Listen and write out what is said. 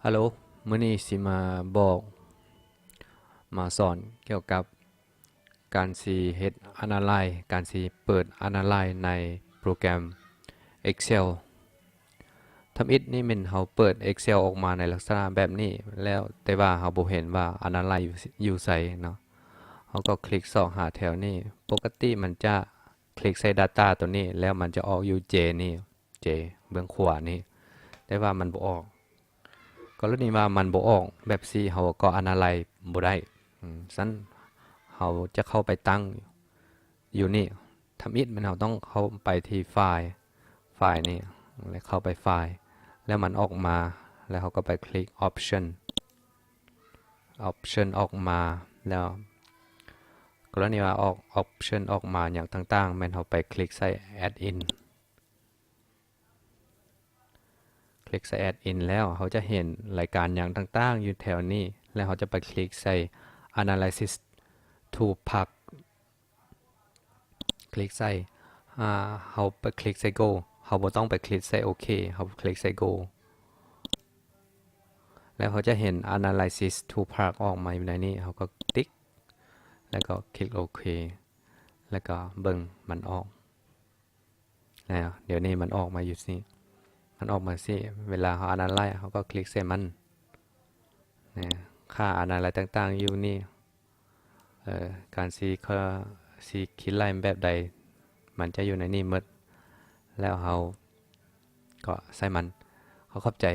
ຮັລໂຫຼ ມື້ນີ້ຊິມາບອກ ມາສອນກ່ຽວກັບການຊິເຮັດ Analyze ການຊິເປີດ Analyze ໃນໂປຣແກຣມ Excel. ທຳອິດນີ້ແມ່ນເຮົາເປີດ Excel ອອກມາໃນລັກສະນະແບບນີ້ແລ້ວ, ແຕ່ວ່າເຮົາບໍ່ເຫັນວ່າ Analyze ຢູ່ ຢູ່ໃສເນາະ. ເຮົາກໍຄລິກຊອກຫາແຖວນີ້. ປົກກະຕິມັນຈະຄລິກໃສ່ Data ໂຕນີ້ ແລ້ວມັນຈະອອກຢູ່ J ນີ້. J ເບື້ອງຂວານີ້, ແຕ່ວ່າມັນບໍ່ອອກ. ກໍລະນີວ່າມັນບໍ່ອອກແບບຊີ້, ເຮົາກໍ Analyze ບໍ່ໄດ້. ອືມ, ຊັ້ນເຮົາຈະເຂົ້າໄປຕັ້ງຢູ່ນີ້. ທຳອິດແມ່ນເຮົາຕ້ອງເຂົ້າໄປທີ່ File, File ນີ້ ແລ້ວເຂົ້າໄປ File ແລ້ວມັນອອກມາ, ແລ້ວເຮົາກໍໄປຄລິກ Option, Option ອອກມາ. ແລ້ວກໍລະນີວ່າອອກ Option ອອກມາຫຍັງຕ່າງໆ, ແມ່ນເຮົາໄປຄລິກໃສ່ Add-in. ຄລິກໃສ່ Add-in ແລ້ວ ເຮົາຈະເຫັນລາຍການຫຍັງຕ່າງໆຢູ່ແຖວນີ້, ແລ້ວເຮົາຈະໄປຄລິກໃສ່ Analysis Toolpath. ຄລິກໃສ່, ອາ, ເຮົາໄປຄລິກໃສ່ Go. ເຮົາບໍ່ຕ້ອງໄປຄລິກໃສ່ໂອເຄ, ເຮົາຄລິກໃສ່ Go. ແລ້ວເຮົາຈະເຫັນ Analysis Toolpath ອອກມາຢູ່ໃນນີ້, ເຮົາກໍຕິກ ແລ້ວກໍຄລິກໂອເຄ, ແລ້ວກໍເບິ່ງມັນອອກ. ແລ້ວດຽວນີ້ມັນອອກມາຢູ່ຊີ້, ມັນອອກມາຊີ້. ເວລາເຮົາ Analyze ເຮົາກໍຄລິກໃສ່ມັນ. ນະ, ຄ່າ Analyze ຕ່າງໆຢູ່ນີ້. ເອີ, ການຊິ ຊິຄິດໄລ່ແບບໃດ, ມັນຈະຢູ່ໃນນີ້ໝົດ. ແລ້ວເຮົາກໍໃສ່ມັນ. ຂໍຂອບໃຈ.